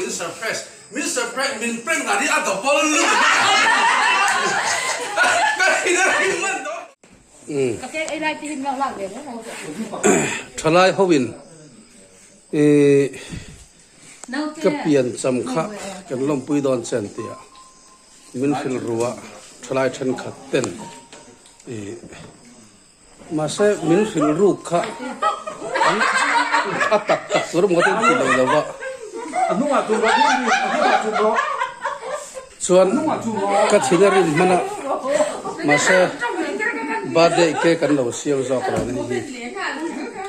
min surprise min surprise min prank dan hi a double lutuk ka thin a rim hman tawh. Thalai ho in ih ka pian cham kha kan lawmpui dawn chen tih ah min hrilh ru a thalai thenkhat ten ih Mahse min hrilh ruk kha an a tak tak tur maw te ti lo lo va. Chuan ka thin a rim hman a, mahse birthday cake an lo siam zawk lo a ni hi.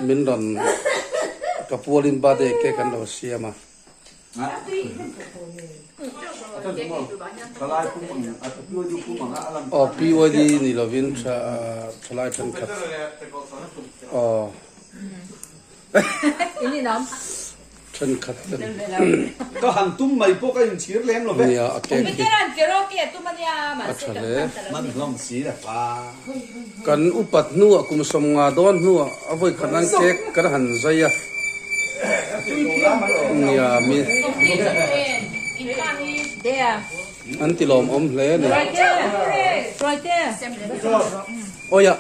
Min rawn ka pualin birthday cake an lo siam a. Aw PYD ni lovin thalai thenkhat aw thenkhat ten Ka han tum mai pawh ka inchhir lem lo ve. Nia a cake hi a tha hle. Kan upat hnuah kum 50 dawn hnuah a vawi khat nan cake kan han zai a. Nia mi an ti lawmawm hle a ni. Awia.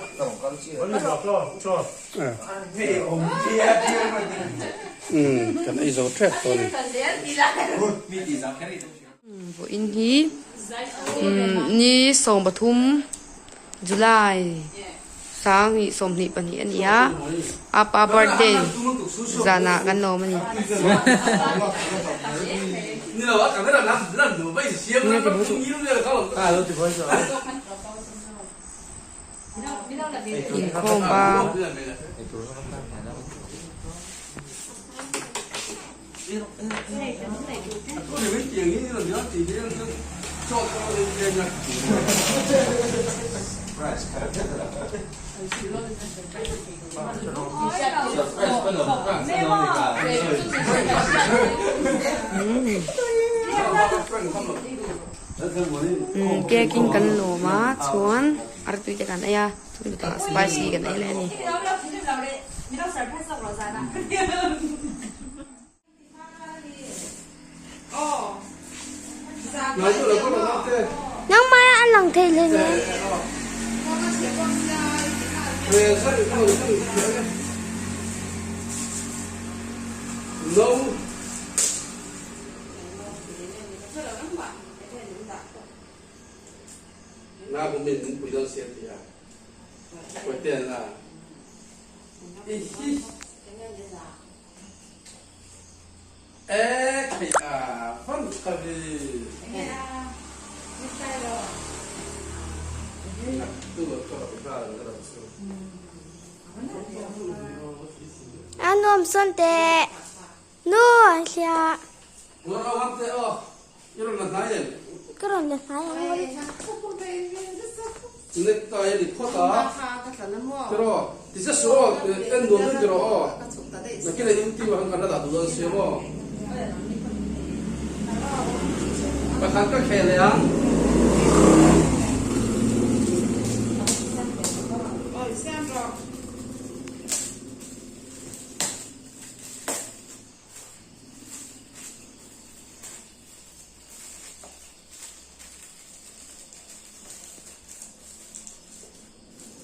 Umm kan ei zo tep tawh a ni. Vawiin hi ni 13 July 2022 a ni a, apa birthday zanah kan lawm a ni. Inkhawm a. Cake in kan lawm a chuan artui te kan ei a chumi tah spicy kan ei leh a ni. Nangmah a lang thei hle nen. A nuam sawn teh. Nu a hria. Ka rawn la hnai ang.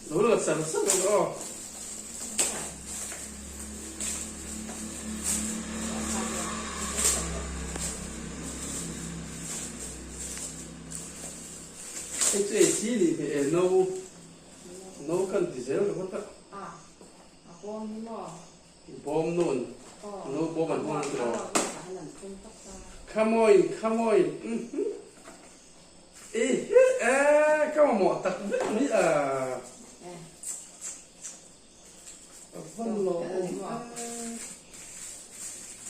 Lo la char char ang aw. Hei chu ei chi ni hmel e no no kan ti zel ringawt a. Bawm nun no bawm an hmang tiraw. Come on come on I hi e ka mamawh tak vek mai a. A van lawm a.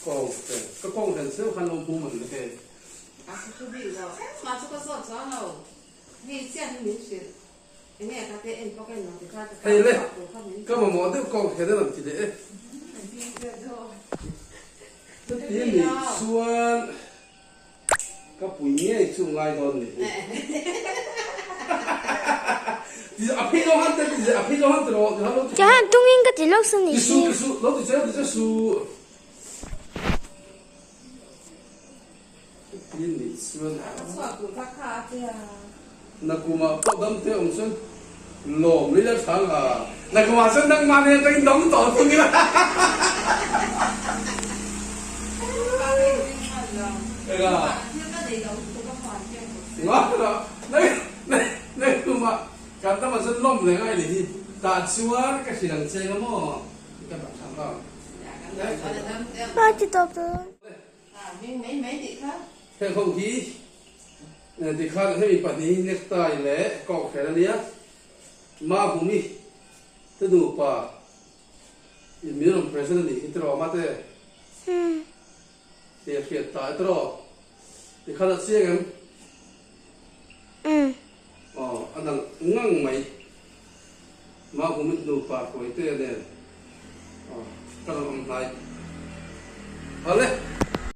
Kawng te ka kawng hren cheu khan lo hmu man le he. Hei le ka mamawh deuh kawng hren a rawn ti leh e. Chuti nih chuan. Ka pui ngei chu ngai dawn ni hi. Ti a phei zawng han te ti a phei zawng han ti rawh ti han lo ti. Ti han tungin ka ti lawk sa ni hi. Ti su ti su lo ti che ti che su. hi nih chuan Nakumah pawh dam te awm chuan lawm leh la tha nga. Nakumah chuan nangmah nen atangin dam tawh thung ila. Enga? Nakumah kan damah chuan lawm leh ngai leh hi tah chuan ka hrilh ang che nga maw? Ka dah tha nga. Ba ti tawp dawn. Heng ho hi tikhan hemi pahnih hi necktie leh kawkhrel a nia. Mahumi te nupa in min rawn present a nih hi tiraw mate? Hei a hriat ta e tiraw? Tikhan a chiang em? Aw a nalh ngang mai. Mahumi te nupa hruaite nen aw ka rawn awm hnai. Awle.